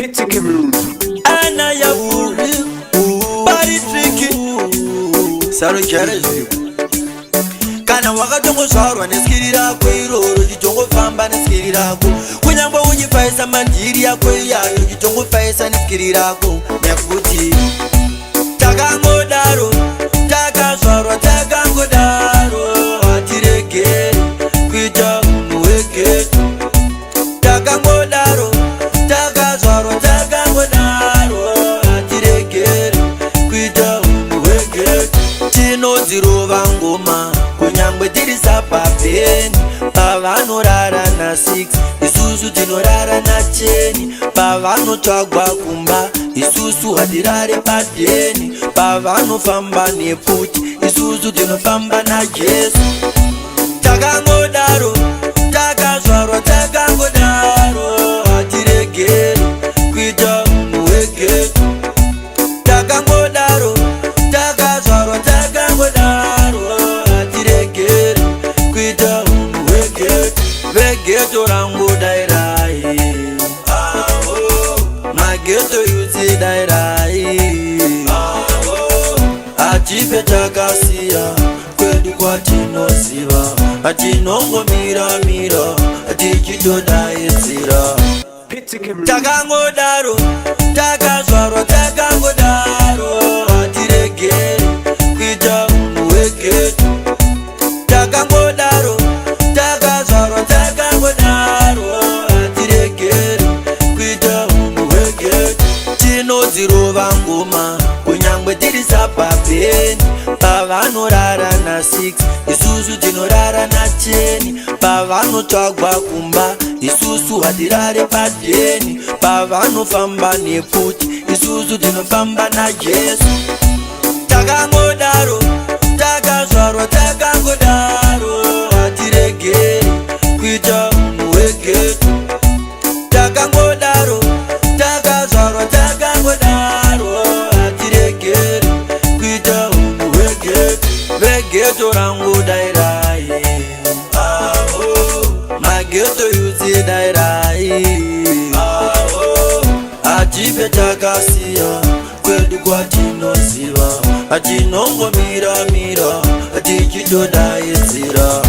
Ana yabu Bari tricky Sarojara zviku. Kana wakatongozvarwa neskiri rako iroro, chitongofamba neskiri rako. Kunyangwe uchifaisa mandiri yako iyayo, chitongofayisa neskiri rako, nekuti takangodaro, takazvarwa takangodaro. Hatiregeri kuita munhu weghetto. Takangodaro, takazvarwa takangodaro. Hatiregeri kuita munhu weghetto. Tinodzirova ngoma kunyangwe tiri suburban. Pavanorara na6, isusu tinorara na10. Pavanotsvagwa kumba, isusu hatirare padheni. Pavanofamba nepfuti, isusu tinofamba naJesu. Takangodaro, takazvarwa takangodaro. Hatiregeri kuita munhu weghetto. Takangodaro, takazvarwa takangodaro. Hatiregeri kuita munhu weghetto. Veghetto rangu, dairai. Maghetto youths, dairai. Hatife takasiya kwedu kwatinoziva. Hatinongomiramira tichitodaidzira. Takangodaro, takazvarwa takangodaro. Hatiregeri kuita munhu weghetto. Takangodaro, takazvarwa takangodaro. Hatiregeri kuita munhu weghetto. Tinodzirova ngoma kunyangwe tiri suburban. Pavanorara na6, isusu tinorara na10. Pavanotsvagwa kumba, isusu hatirare padheni. Pavanofamba nepfuti, isusu tinofamba naJesu. Takangodaro, takazvarwa takangodaro. Hatiregeri kuita munhu weghetto. Takangodaro, takazvarwa takangodaro. Hatiregeri kuita munhu weghetto. Veghetto rangu, dairai. Maghetto youths, dairai. Hatife takasiya kwedu kwatinoziva. Hatinongomiramira tichitodaidzira.